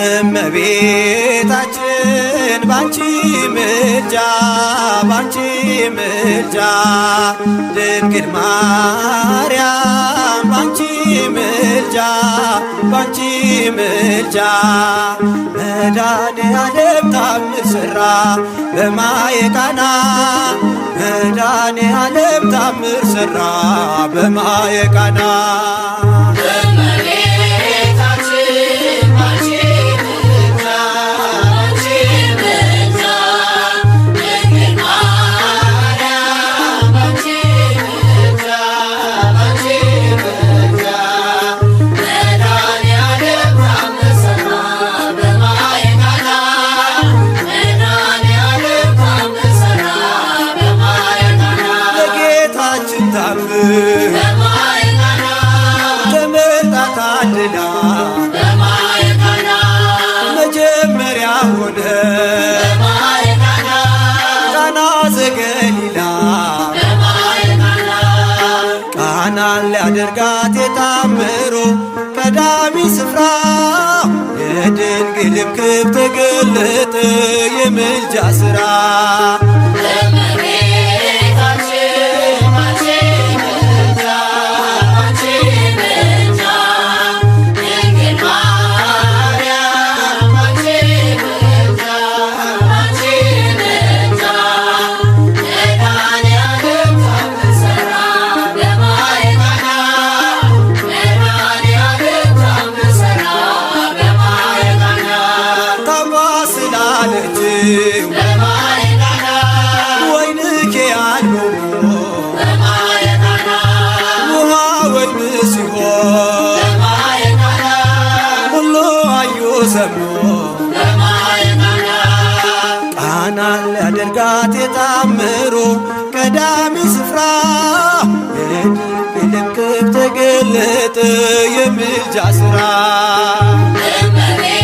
እመቤታችን ባንቺ ምልጃ ባንቺ ምልጃ ድንግል ማርያም ባንቺ ምልጃ ባንቺ ምልጃ መድኃኔዓለም ታምር ሠራ በማየ ቃና መድኃኔዓለም ታምር ሠራ በማየ ቃና። እመቤታችን ባንቺ ምልጃ ባንቺ ምልጃ ድንግል ማርያም ባንቺ ምልጃ ባንቺ ምልጃ መድኃኔዓለም ታምር ሠራ በማየ ቃና መድኃኔዓለም ታምር ሠራ በማየ ቃና። ለጌታችን ታምር በማየ ቃና ተመርጣ ታድላ በማየ ቃና መጀመሪያ ሆነ በማየ ቃና ቃና ዘገሊላ በማየ ቃና ቃናን ሊያደርጋት የታምሩ ቀዳሚ ስፍራ የድንግልም ክብር ተገለጠ የምልጃ ሥራ። እመቤታችን ባንቺ ምልጃ ባንቺ ምልጃ ድንግል ማርያም ባንቺ ምልጃ ባንቺ ምልጃ መድኃኔዓለም ታምር ሠራ በማየ ቃና መድኃኔዓለም ታምር ሠራ በማየ ቃና። ታሟ ስላለችው በማየ ቃና ወይንኬ አልቦ በማየ ቃና ውሃ ወይን ሲሆን በማየ ቃና ሁሉ አዩ ሰሙ። በማየ ቃና ቃናን ሊያደርጋት የታምሩ ቀዳሚ ስፍራ የድንግልም ክብር ተገለጠ የምልጃ ሥራ።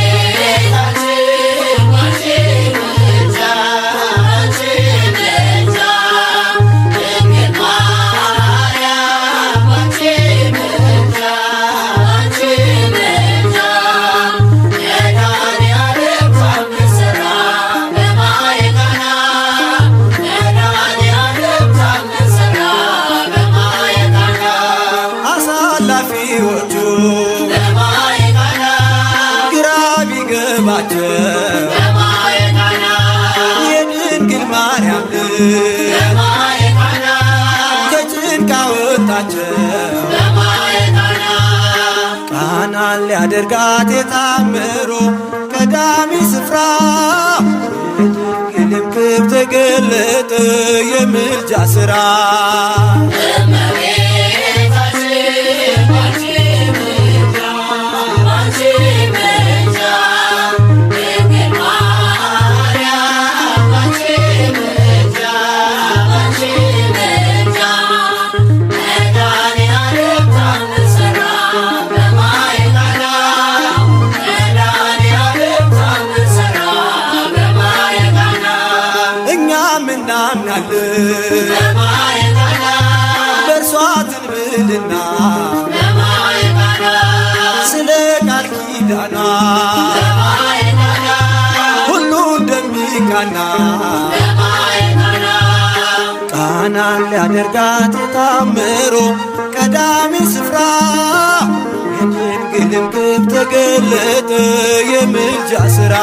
እመቤታችን ባንቺ ምልጃ ባንቺ ምልጃ ድንግል ማርያም ባንቺ ምልጃ ባንቺ ምልጃ መድኃኔዓለም ታምር ሠራ በማየ ቃና መድኃኔዓለም ታምር ሠራ በማየ ቃና። አሳላፊዎቹ በማየ ቃና ግራ ቢገባቸው በማየ ቃና የድንግል ማርያም ልጅ በማየ ቃና ከጭንቅ አወጣቸው። በማየ ቃና ቃናን ሊያደርጋት የታምሩ ቀዳሚ ስፍራ የድንግልም ክብር ተገለጠ የምልጃ ሥራ። እመቤታችን ባንቺ ምልጃ ባንቺ ምልጃ ድንግል ማርያም ባንቺ ምልጃ ባንቺ ምልጃ መድኃኔዓለም ታምር ሠራ በማየ ቃና መድኃኔዓለም ታምር ሠራ በማየ ቃና። እኛም እናምናለን በማየ ቃና በእርሷ ትንብልና በማየ ቃና ስለ ቃል ኪዳኗ በማየ ቃና ሁሉ እንደሚቃና በማየ ቃና ቃናን ሊያደርጋት የታምሩ ቀዳሚ ስፍራ የድንግልም ክብር ተገለጠ የምልጃ ሥራ።